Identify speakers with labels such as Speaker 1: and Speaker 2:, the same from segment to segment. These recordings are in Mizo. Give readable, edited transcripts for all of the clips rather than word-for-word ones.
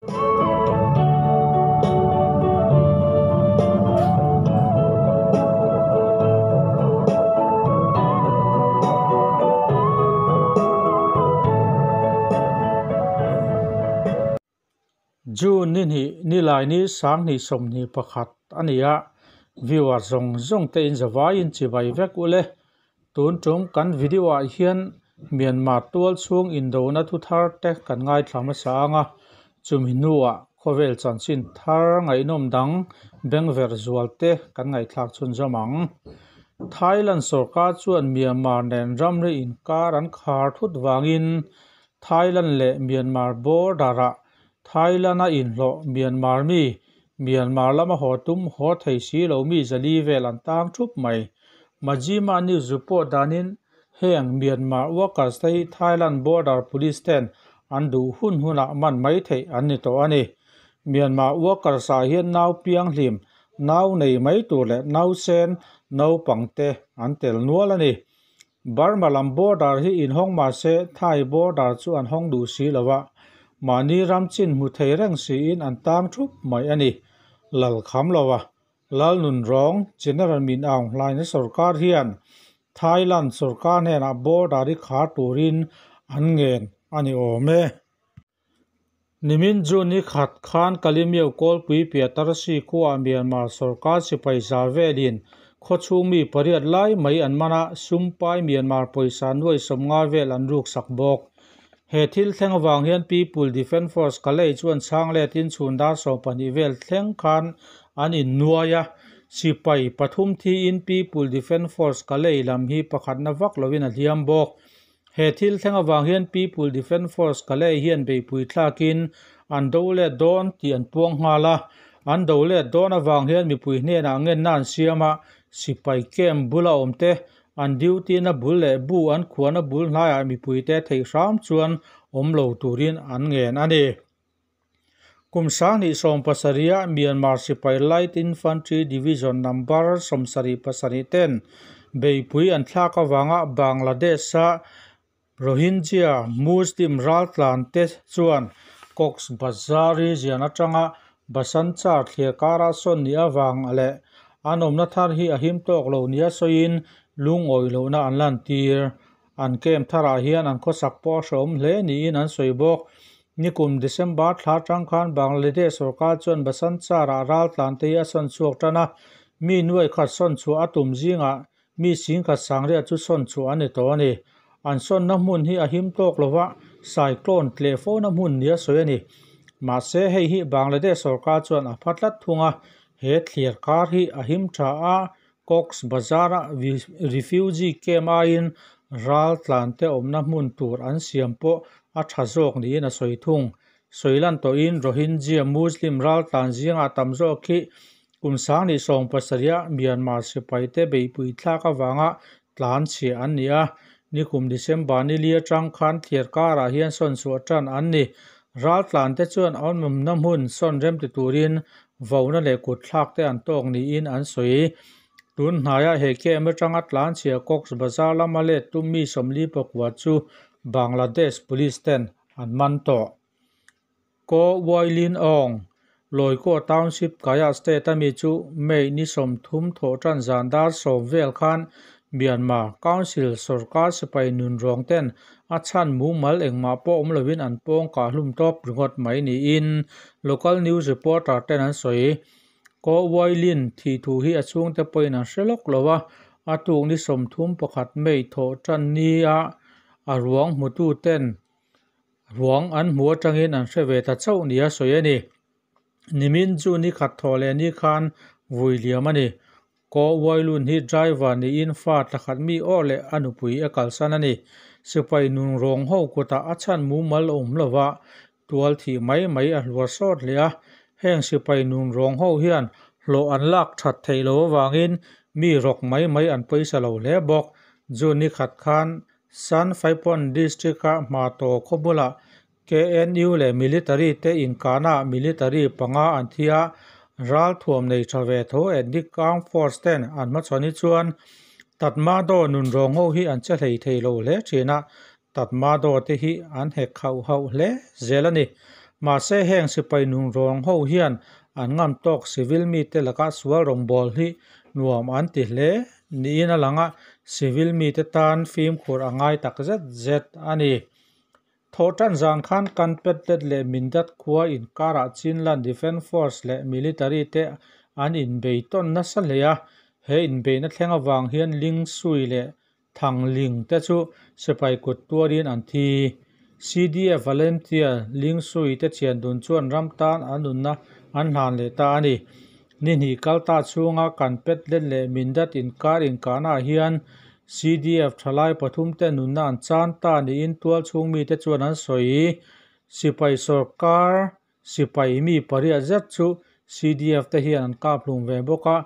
Speaker 1: June ni hnih Nilaini 2021 a ni a, viewer zawng zawng te in zavaiin chibai vek ule. Tun tum kan video ah hian Myanmar tual chhung indona thu thar te kan ngaithla hmasa ang a, chumi hnuah khawvel chanchin thar ngaihnawm dang bengverh zual te kan ngaihthlak chhunzawm ang. Thailand sorkar chuan Myanmar nen ramri inkar an khar thut vangin Thailand leh Myanmar border ah Thailand-a inhlawh Myanmar mi, Myanmar lama haw tum haw thei si lo mi zali vel an tang thup mai. Majima News report danin heng Myanmar workers te hi Thailand border police ten an duh hun hunah man mai theih an ni tawh a ni. Myanmar workers ah hian nau pianghlim, nau nei mai tur leh nausen naupang te an tel nual a ni. Burma lam border hi inhawng mah se Thai border chu an hawng duh si lo a, mahni ram chin hmu thei reng siin an tang thup mai a ni. Lal kham lo a, Lal Nun Rawng, General Min Aung Hlaing sorkar hian Thailand sorkar hnenah border hi khar turin an ngen a ni awm e. Nimin June ni khat khan Kalemyo kawlpui piah Tarsi khuaah Myanmar sorkar sipai za velin khawchhung mi pariat lai mai an man a, sumpai Myanmar pawisa nuai sawmnga vel an ruksak bawk. He thil thleng avang hian People Defence Force Kalay chuan chhang letin chhun dar 12 vel thleng khan an innuai a, sipai pathum thiin People Defence Force Kalay lam hi pakhatna vak lovin a hliam bawk. He thil thleng avang hian People Defence Force Kalay hian beihpui thlakin an do let dawn tih an puang nghal a. An do let dawn avang hian mipui hnenah ngenna an siam a, sipai camp bula awm te, an duty na bul leh bu an khuahna bul hnaiah mipuite theih hram chuan awm lo turin an ngen a ni. Kum 2017-ah Myanmar sipai Light Infantry Division number 77 ten beihpui an thlak avanga Bangladesh-a Rohingya Muslim raltlan te chuan Cox's Bazar region atanga Basanchar thliar karah sawn ni avang leh an awmna thar hi a him tawk lo nia sawiin lungawi lohna an lantir. An camp tharah hian an khawsak pawh a hrehawm hle niin an sawi bawk. Nikum December thla atang khan Bangladesh sorkar chuan Basanchar-ah raltlan te hi a sawn chhuak tan a, mi nuai khat sawn chhuah a tum zingah mi singkhat sangriat chu sawn chhuah a ni tawh a ni. An sawnna hmun hi a him tawk lova, cyclone tleh fona hmun nia sawi a ni. Mahse hei hi Bangladesh sorkar chuan a pha tlat thung a, he thliar kar hi a him tha a, Cox's Bazar-a refugee camp aiin raltlan te awmna hmun tur an siam pawh a tha zawk niin a sawi thung. Sawilan tawhin Rohingya Muslim raltlan zingah tam zawk hi kum 2017-ah Myanmar sipaite beihpui thlak avanga tlan chhiah an ni a. Nikum December ni li atang khan thliar karah hian sawn chhuah tan an ni. Raltlan te chuan an awmna hmun sawn rem ti turin vona leh kut thlak te an tawk niin an sawi. Tun hnaiah he camp atanga tlan chhiah Cox's Bazar lama let tum mi 44 chu Bangladesh police ten an man tawh. Ko Wailin Aung, Loikaw Township Kayah State ami chu May ni 30 thawh tan zan dar 10 vel khan Myanmar Council sorkar sipai nun rawng ten a chhan mumal engmah pawh awm lovin an pawng kah hlum tawp ringawt mai niin local news reporter ten an sawi. Ko Wailin thi thu hi a chhungte pawhin an hre lawk lo a, a tuk ni 31 May thawh tan ni a a ruang hmutu ten ruang an hmu atangin an hre ve ta chauh nia sawi a ni. Nimin chu ni khat thawh leh ni khan vui liam a ni. Ko Wailun hi driver niin fa thlakhat mi aw leh a nupui a kalsan a ni. Sipai nun rawng ho kutah a chhan mumal awm lova tual thi mai mai a hluar sawt hle a. Heng sipai nun rawng ho hian hlawh an lak that theih lo awangin mi rawk mai mai an pawisa lo hle bawk. June ni khat khan San Faipon district-a hma taw khawbula KNU leh military te inkana military panga an thia ral thuam nei tha ve tho ethnic armed force ten an hmachhawn hi chuan Tatmadaw nun rawng ho hi an che hlei thei lo hle thin a, Tatmadaw te hi an hek hauh hauh hle zel a ni. Mahse heng sipai nunrawng ho hian an ngam tawk civil mite laka sual rawngbawl hi nuam an ti hle niin a lang a, civil mite tan fimkhur a ngai tak zet zet a ni. Thawhtan zan khan Kanpetlet leh Mindat khua inkarah Chinland Defence Force leh Military te an inbei tawn nasa hle a, he inbeihna thleng avang hian Ling Sui leh Thang Ling te chu sipai kut tuarin an thi. CDF volunteer Ling Sui te thian dun chuan ram tan an nunna an hlan leh ta a ni. Ni hnih kal ta chhunga Kanpetlet leh Mindat inkar inkahnaah hian CDF thalai pathum te nunna an chan ta niin tual chhung mite chuan an sawi. Sipai sawrkar sipai mi pariat zet chu CDF te hian an kap hlum ve bawk a,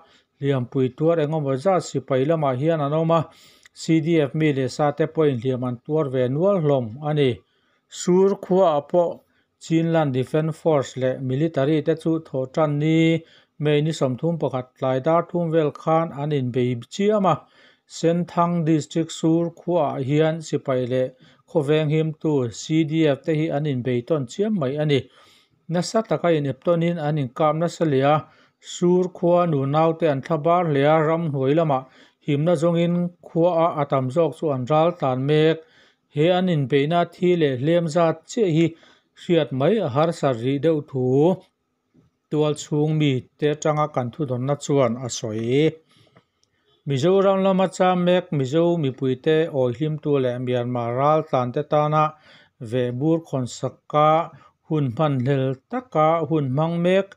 Speaker 1: hliampui tuar engemaw zat sipai lamah hian an awm a, CDF mi leh sa te pawhin hliam an tuar ve nual hlawm a ni. Sur khuaah pawh Chinland Defence Force leh Military te chu thawhtan ni May ni 31 tlai dar thum vel khan an inbei chiam a, Senthang District Sur khuaah hian sipai leh khawveng himtu CDF te hi an inbei tawn chiam mai a ni. Nasa taka inep tawnin an inkap nasa leh a, Sur khua nunau te an thla bar hle a, ramhnuai lamah himna zawngin khuaah a tam zawk chu an ral tlan mek. He an inbeihna thi leh hlem zat chiah hi hriat mai a harsa rih deuh thu tual chhung mite atanga kan thudawnna chuan a sawi. Mizoram lama cham mek Mizo mipuite awihlimtu leh Myanmar raltlante tana vehbur khawnsaka hun hmanhlel taka hun hmang mek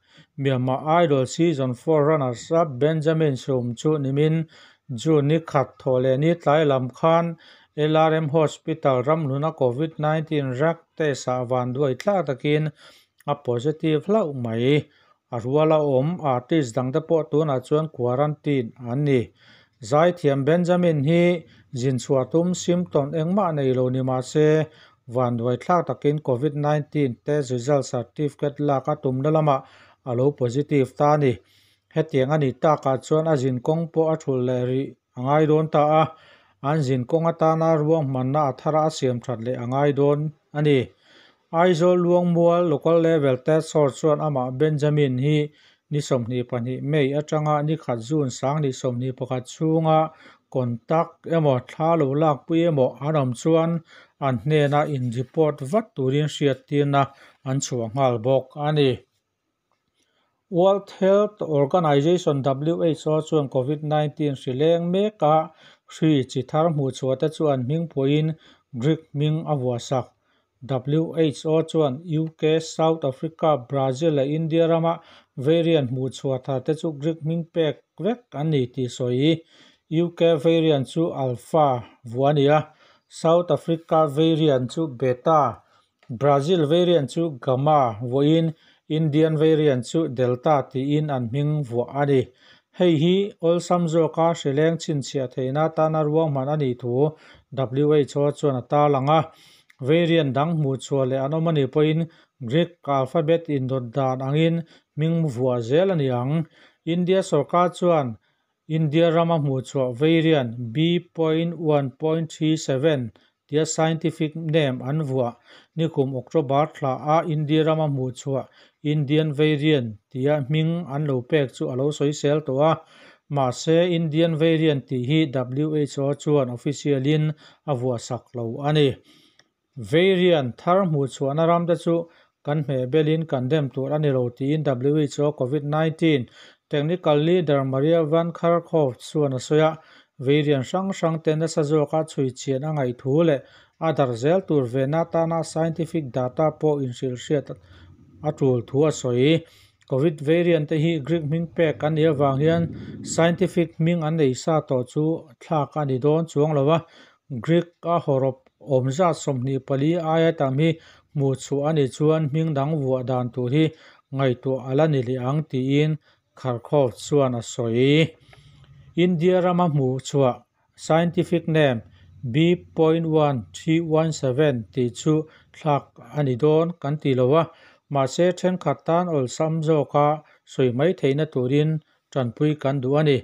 Speaker 1: Myanmar Idol Season 4 runners-up Benjamin Sum chu nimin June ni khat thawh leh ni tlai lam khan LRM Hospital ramhluna Covid-19 rak test ah vanduai tlak takin a positive hlauh mai. A ruala awm artist dangte pawh tunah chuan quarantine an ni. Zaithiam Benjamin hi zin chhuah tum symptom engmah nei lo ni mah se vanduai thlak takin Covid-19 test result certificate lak a tumna lamah a lo positive ta a ni. Hetiang a nih takah chuan a zin kawng pawh a thulh leh rih a ngai dawn ta a, an zin kawng atana ruahmanna a thara a siam that leh a ngai dawn a ni. Aizawl Luangmual Local Level Task Force chuan amah Benjamin hi ni 22 May atanga ni khat June 2021 chhunga contact emaw thla lo lakpui emaw an awm chuan an hnena in report vat turin hriattirna an chhuah nghal bawk a ni. World Health Organization, WHO, chuan Covid-19 hri leng meka hri chi thar hmuh chhuah te chu an hming pawhin Greek hming a vuah sak. WHO chuan UK, South Africa, Brazil leh India rama variant hmuh chhuah thar te chu Greek hming pek vek an ni tih sawi. UK variant chu Alpha vuah a ni a, South Africa variant chu Beta, Brazil variant chu Gamma vuahin Indian variant chu Delta tiin an hming vuah a ni. Hei hi awlsam zawka hri leng chhinchhiah theihna atana ruahman a nih thu WHO chuan a tarlang a. Variant dang hmuh chhuah leh an awm a nih pawhin Greek alphabet indawt dan angin hming vuah zel a ni ang. India sawrkar chuan India rama hmuh chhuah variant B.1.37 tia scientific name an vuah nikum October thla a India rama hmuh chhuah Indian variant tia hming an lo pek chu a lo sawisel tawh a. Mahse Indian variant tih hi WHO chuan official in a vuah sak lo a ni. Variant thar hmuh chhuahna ram te chu kan hmeh belin kan dem tur a ni lo tiin WHO Covid-19 Technical Leader Maria Van Kerkhove chuan a sawi a. Variant hrang hrang te nasa zawka chhui chian a ngaih thu leh a darh zel tur vehna atana scientific data pawh inhrilhhriat a tul thu a sawi. Covid variant te hi Greek hming pek an nih avang hian scientific hming an nei sa tawh chu thlak a ni dawn chuang lo a. Greek a hawrawp awm zat 24 aia tam hi hmuh chhuah a nih chuan hming dang vuah dan tur hi ngaihtuah a la ni leh ang tiin Kerkhove chuan a sawi. India rama hmuh chhuah scientific name B.1317 tih chu thlak a ni dawn kan ti lo a, mahse thenkhat tan awlsam zawka sawi mai theihna turin tanpui kan duh a ni.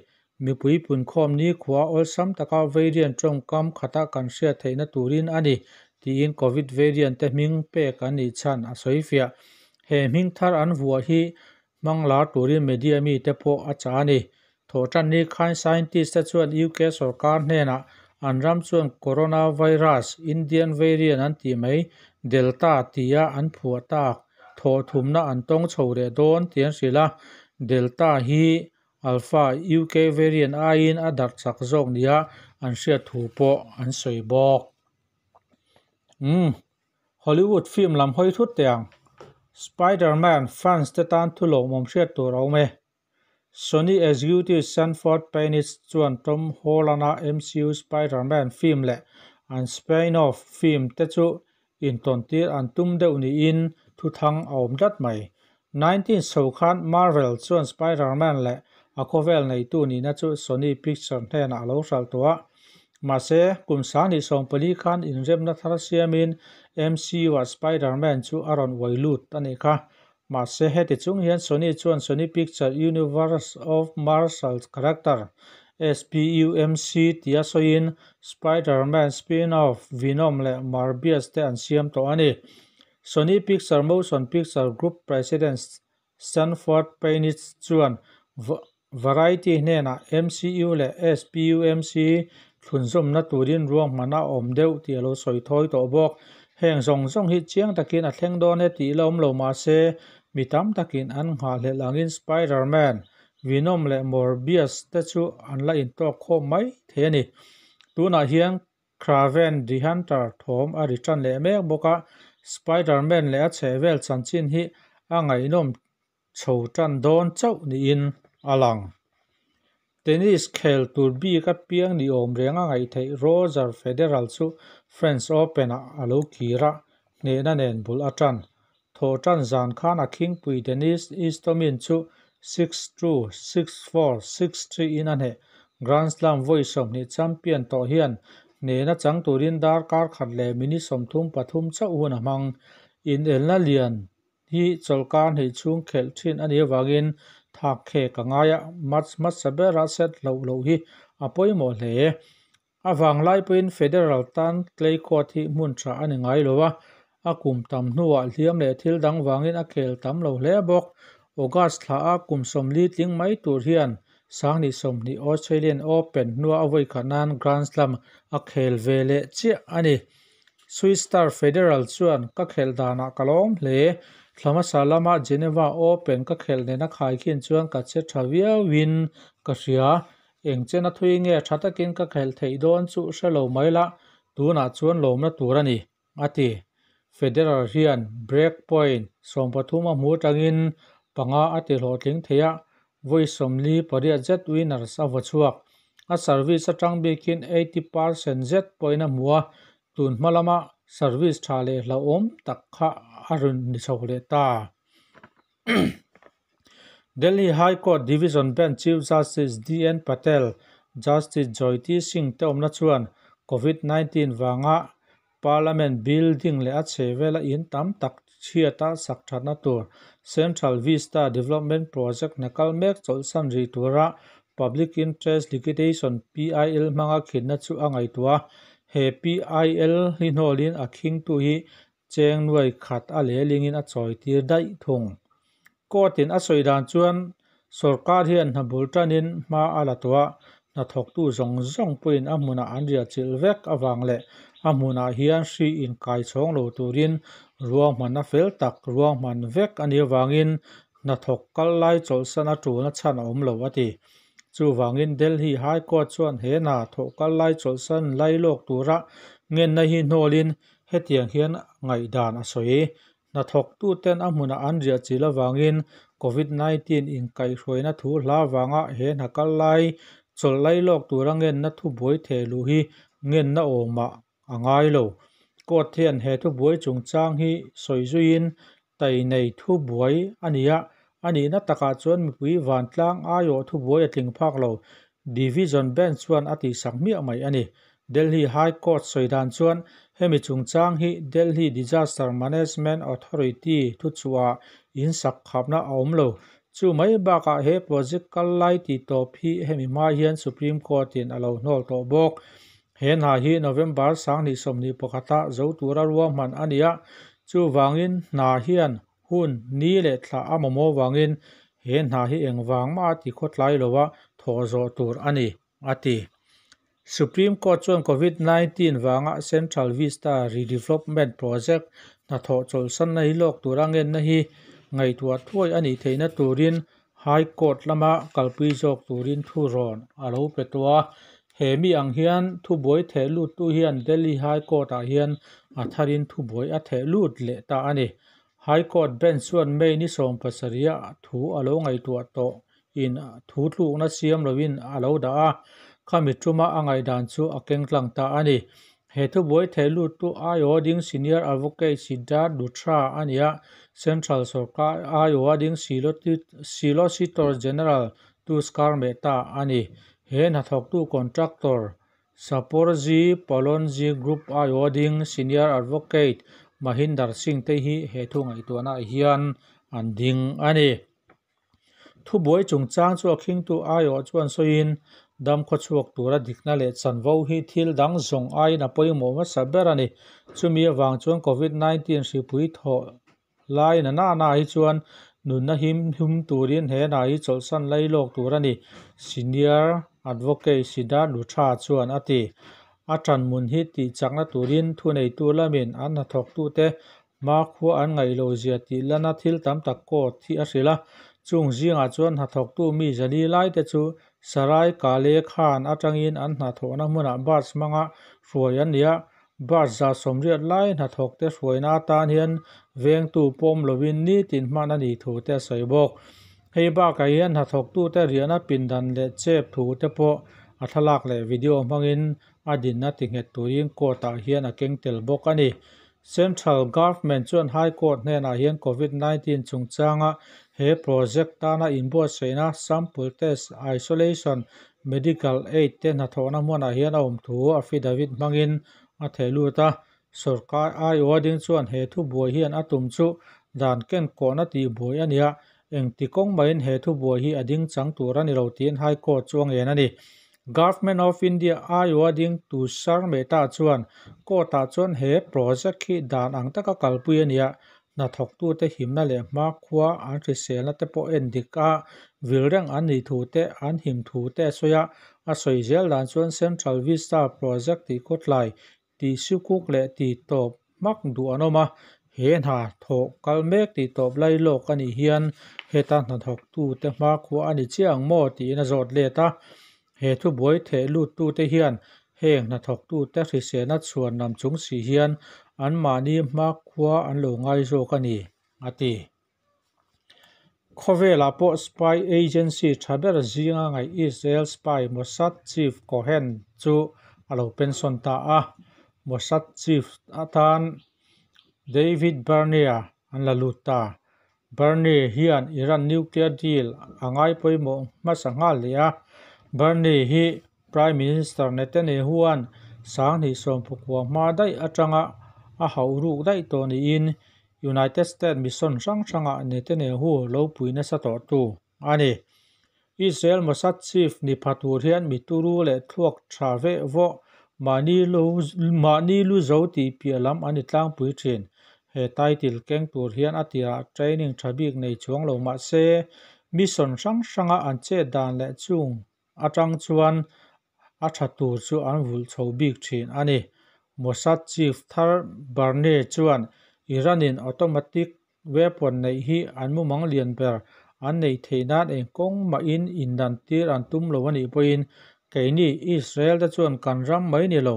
Speaker 1: Mipui punkhawm ni khua awlsam taka variant tawngkam khata kan hriat theihna turin a ni tiin Covid variant te hming pek an nih chhan a sawi fiah. He hming thar an vuah hi hmang lar turin media mite pawh a chah a ni. Thawhtanni khan scientist te chuan UK sorkar hnenah an ram chuan coronavirus, Indian variant an tih mai, Delta tia an phuah tak thawhthumna an tawng chho leh dawn tih an hrilh a. Delta hi Alpha UK variant aiin a darh chak zawk nia an hriat thu pawh an sawi bawk. Umm. Hollywood film lam hawi thut teh ang. Spider-Man fans te tan thu lawmawm hriat tur a awm e. Sony executive Sanford Panitch chuan Tom Holland-a MCU Spider-Man film leh an spin-off film te chu intawntir an tum deuh niin thuthang a awm tlat mai. 19 chho khan Marvel chuan Spider-Man leh a khawvel neitu nihna chu Sony Pictures hnenah a lo hralh tawh a. Mahse, kum 2014 khan inremna thar siamin MCU-ah Spider-Man chu a rawn uai lut a nih kha. Mahse, heti chung hian Sony chuan Sony Pictures Universe of Marvel Character, SPUMC, tia sawiin Spider-Man spin-off Venom leh Morbius te an siam tawh a ni. Sony Pictures Motion Picture Group President Sanford Panitch chuan Variety hnenah MCU leh SPUMC thlunzawmna turin ruahman a awm deuh tih a lo sawi thawi tawh bawk. Heng zawng zawng hi chiang takin a thleng dawn e tih la awm lo mah se, mi tam takin an nghahhlelh angin Spider-Man, Venom leh Morbius te chu an la intawk khawm mai thei a ni. Tunah hian Kraven the Hunter thawm a ri tan leh mek bawk a, Spider-Man leh a chhehvel chanchin hi a ngaihnawm chho tan dawn chauh niin a lang. Tennis khel tur bik apiang ni awm reng a ngaih theih Roger Federer chu French Open-ah a lo kir a, hnehna nen bul a tan. Thawh tan zan khan a khingpui Denis Istomin chu 6-2, 6-4, 6-3 in a hneh. Grand Slam vawi 20 champion tawh hian hnehna chang turin darkar khat leh minute 33 chauh hun a hmang. Inelna lian hi chawlhkar hnih chhung khelh thin a nih avangin thak khek a ngai a, match hmasa bera set hloh loh hi a pawimawh hle. A vanglai pawhin Federer tan clay court hi hmun tha a ni ngai lo a, a kum tam hnuah hliam leh thil dang vangin a khel tam lo hle bawk. August thla a kum 40 tling mai tur hian 2020 Australian Open hnua a vawi khat nan Grand Slam a khel ve leh chiah a ni. Swiss star Federer chuan ka khelh danah ka lawm hle. Thla hmasa lama Geneva Open ka khelh nena khaikhin chuan ka che tha viauin ka hria. Eng chena thui nge tha takin ka khelh theih dawn chu hre lo mai la, tunah chuan lawmna tur a ni, a ti. Federer hian break point 13 a hmu atangin panga a ti hlawhtling thei a, vawi 48 zet winners a vaw chhuak. A service atang bikin 80% zet pawhin a hmu a, tun hma lama service tha leh hlauhawm tak kha a rawn ni chho leh ta. Delhi High Court Division Bench Chief Justice DN Patel, Justice Jyoti Singh te awmna chuan Covid-19 vanga Parliament building leh a chhehvela in tam tak chhiata sak thatna tur Central Vista Development Project hna kal mek chawlhsan rih tura Public Interest Litigation, PIL, hmanga khinna chu a ngaihtuah a. He PIL hi hnawlin a khingtu hi cheng nuai khat a lehlingin a chawitir daih thung. Court-in a sawi dan chuan sorkar hian hna bul tanin hma a la tawh a, hnathawktu zawng zawng pawhin a hmunah an riah chilh vek avang leh a hmunah hian hri inkai chhawng lo turin ruahman a fel tak ruahman vek a nih avangin hnathawk kal lai chawlhsan a tulna chhan a awm lo a ti. Chuvangin Delhi High Court chuan he hna thawh kal lai chawlhsan lai lawk tura ngenna hi hnawlin hetiang hian ngaihdan a sawi. Hnathawktuten a hmunah an riah chilh avangin Covid-19 inkaihhruaina thu hla vanga he hna kal lai chawlh lai lawk tura ngenna thubuai theh luh hi ngenna awmah a ngai lo. Court hian he thubuai chungchang hi sawi zuiin tai nei thubuai a ni a, a nihna takah chuan mipui vantlang aiawh thubuai a tling phak lo. Division Bench chuan a tihsak miah mai a ni. Delhi High Court sawi dan chuan hemi chungchang hi Delhi Disaster Management Authority thuchhuah insak khapna a awm lo. Chu mai bakah he project kal lai tih tawp hi hemi hma hian Supreme Court-in a lo hnawl tawh bawk. He hna hi November 2021-a zo tura ruahman a ni a, chuvangin hna hian Hun, ni leh thla a mamawh vangin he hna hi engvang mah ti khawtlai lova thawh zawh tur a ni, a ti. Supreme Court chuan Covid 19 vanga Central Vista Redevelopment Project hnathawh chawlhsanna hi lawk tura ngenna hi ngaihtuah thuai a nih theihna turin High Court lama kalpui zawk turin thu rawn a lo pe tawh a. He mi ang hian thubuai theh luttu hian Delhi High Court-ah hian a tharin thubuai a theh lut leh ta a ni. High Court bench chuan May ni 70 ah thu a lo ngaihtuah tawh in thu tlukna siam lovin a lo dah a, khami tuma a ngaihdan chu a keng tlang ta a ni. He thubuai theh luttu aiawh ding Senior Advocate Siddharth Luthra a ni a, Central Sarkar aiawh ding Solicitor General Tushar Mehta a ni. He hnathawktu contractor Shapoorji Pallonji Group aiawh ding Senior Advocate Mahinder Singh te hi he thu ngaihtuahna hian an ding a ni. Thubuai chungchang chu a khingtu aiawh chuan sawiin dam khawchhuak tura dikna leh chanvo hi thil dang zawng aiin a pawimawh hmasa ber a ni. Chumi avang chuan Covid 19 hripui thawh lai na na na hi chuan nunna him hum turin he hna hi chawlhsan lai lawk tur a ni, Senior Advocate Siddharth Luthra chuan a ti. A tan mun hi tih chakna turin thu neitu lamin an hnathawktute hmakhua an ngaih lo zia tih lana thil tam tak court hi a hrilh a. Chung zingah chuan hnathawktu mi zali lai te chu Sarai Kale Khan atangin an hnathawhna hmunah bus hmanga hruai an ni a. Bus 180 lai hnathawk te hruaina atan hian vengtu pawm lovin ni tin hman a ni thu te a sawi bawk. Hei bakah hian hnathawktu te riahna pindan leh chep thu te pawh a thlalak leh video hmangin a dinna ti nghet turin court-ah hian a keng tel bawk a ni. Central Government chuan High Court hnenah hian Covid 19 chungchanga he project tana inbuatsaihna sample test, isolation, medical aid te hnathawhna hmunah hian a awm thu affidavit hmangin a theh lut a. Sarkar aiawh ding chuan he thubuai hian a tum chu dan ken kawhna tih buai a ni a, engti kawng maiin he thubuai hi a ding chang tur a ni lo tiin High Court chu a ngen a ni. Government of India aiawh ding Tushar Mehta chuan court-ah chuan he project hi dan ang taka kalpui a ni a, hnathawktute himna leh hmakhua an hriselna te pawh en dik a vil reng an nih thu te an him thu te a sawi a. A sawi zel dan chuan Central Vista Project tih khawtlai tih sikuk leh tih tawp hmak duh an awm a, he hna thawh kal mek tih tawp lai lawk a nih hian heta hnathawktute hmakhua a ni chiah ang maw tiin a zawt let a. He thubuai theh luttute hian heng hnathawktute hriselna chhuan lam chung si hian anmahni hmakhua an lo ngai zawk a ni, a ti. Khawvelah pawh spy agency tha ber zinga ngaih Israel spy Mossad chief Cohen chu a lo pension ta a. Mossad chief atan David Barnea an la lut ta. Barnea hian Iran nuclear deal a ngai pawimawh hmasa nghal leh a. Barnea hi Prime Minister Netanyahu-a'n 2019 hma daih atanga a hauh ruk daih tawh niin United States mission hrang hrangah Netanyahu lo pui nasa tawh tu a ni. Israel Mossad chief ni pha tur hian mi turu leh thluak tha ve vawh mahni lu zo tih piah lam an ni tlangpui thin. He title keng tur hian a tirah training tha bik nei chuang lo mah se mission hrang hranga an chet dan leh chung atang chuan a tha tur chu an vulh chho bik thin a ni. Mossad chief thar Barnea chuan Iran-in automatic weapon neih hi an mumang lian ber an neih theih nan eng kawng mahin indan tir an tum lo a nih pawhin keini Israel te chuan kan ram mai ni lo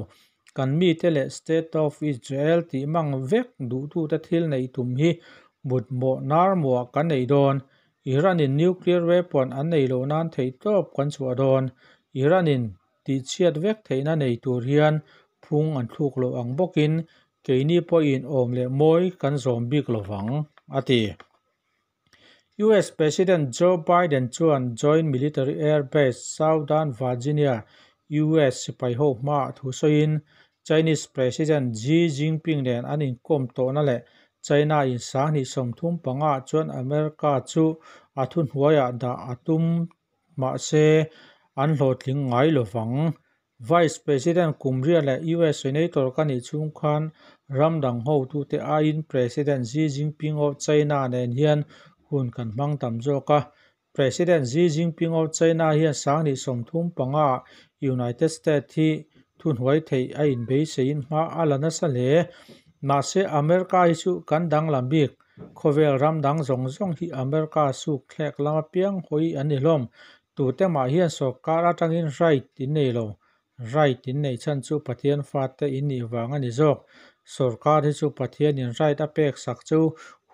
Speaker 1: kan mite leh State of Israel tih mang vek duhtute thil neih tum hi mutmawh nar muah kan nei dawn. Iran-in nuclear weapon an nei lo nan theih tawp kan chhuah dawn. Iran-in tih chhiat vek theihna nei tur hian phung an thluk lo ang bawkin keini pawhin awm leh mawi kan zawm bik lovang, a ti. US President Joe Biden chuan Joint Military Air Base, Southern Virginia, US sipai ho hma thu sawiin Chinese President Xi Jinping nen an inkawm tawhna leh China in 2035 chuan America chu a thu hnuaiah dah a tum mah se an hlawhtling ngai lovang. Vice President Kumria leh US Senator ka nih chung khan Ram dang hotute aiin President Xi Jinping of China nen hian hun kan hmang tam zawk a. President Xi Jinping of China hian 2035 ah United States hi thuhnuai theih a inbeiseiin hma a la nasa hle. Mahse America hi chu kan danglam bik. Khawvel ram dang zawng zawng hi America suk thlek lama piang hawi an ni hlawm. Tute mah hian sawrkar atangin right in nei lo. Right in neih chhan chu Pathian fate in nih vang a ni zawk. Sawrkar hi chu Pathianin right a pek sak chu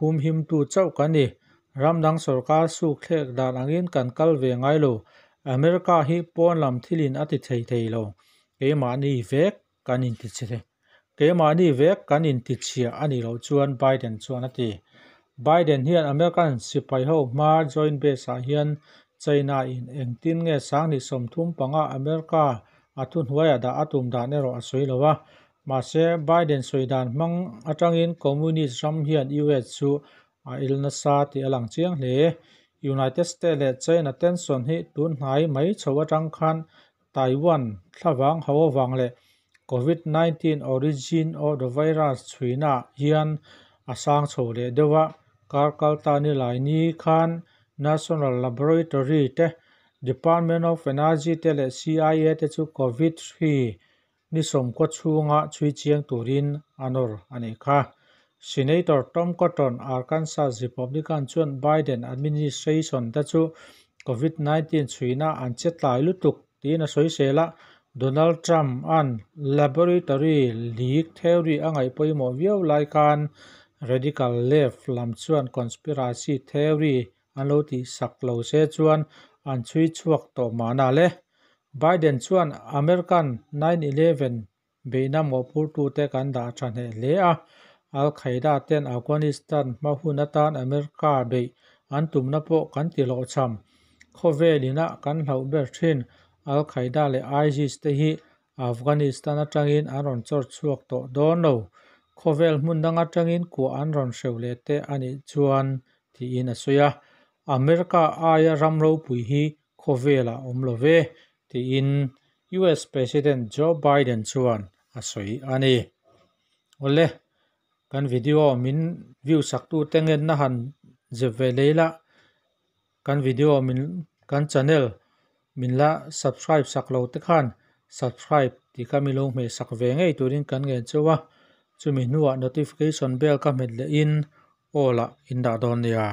Speaker 1: humhimtu chauh kan ni. Ram dang sawrkar suk thlek dan angin kan kal ve ngai lo. America hi pawn lam thilin a ti thei thei lo. Keimahni vek kan inti che. Keimahni vek kan inti chhia a nih loh chuan Biden chuan a ti. Biden hian American sipai ho hma joint base ah hian China in engtin nge 2035 America a thuhnuaiah dah a tum dan erawh a sawi lo a. Mahse Biden sawi dan hmang atangin Communist ram hian US chu a il nasa tih a lang chiang hle. United States leh China tension hi tun hnai mai chho atang khan Taiwan thlavang ho avang leh Covid-19 origin of the virus chhuina hian a sang chho leh deuh a. Kar kalta ni lai ni khan National Laboratory te Department of Energy te leh CIA te chu Covid-3 ni sawmkaw chhunga chhui chiang turin a nawr a nih kha. Senator Tom Cotton, Arkansas Republican chuan Biden administration te chu Covid-19 chhuina an che tlai lutuk tiin a sawi sel a. Donald Trump an laboratory leak theory a ngaih pawimawh viau lai khan radical left lam chuan conspiracy theory an lo tih sak lo se chuan an chhui chhuak tawh mahna le. Biden chuan American 9/11 beihna mawhphurtute kan dah tha hneh hle a. Al-Qaeda ten Afghanistan hma hun atan America beih an tumna pawh kan ti hlawhchham. Khawvelina kan hlauh ber thin Al-Qaeda leh ISIS te hi Afghanistan atangin an rawn chawr chhuak tawh dawn lo. Khawvel hmun dang atangin kuah an rawn hreuh leh te a nih chuan tiin a sawi a. America aia ram ropui hi khawvelah awm lo ve tiin US President Joe Biden chuan a sawi a ni. Awle, kan video min view saktu te ngen na han zep ve lei la. Kan video min kan channel min la subscribe sak lo te khan subscribe tih kha mi lo hmeh sak ve ngei turin kan ngen cheu a. Chumi hnuah notification bell ka hmet leh in all ah in dah dawn nia.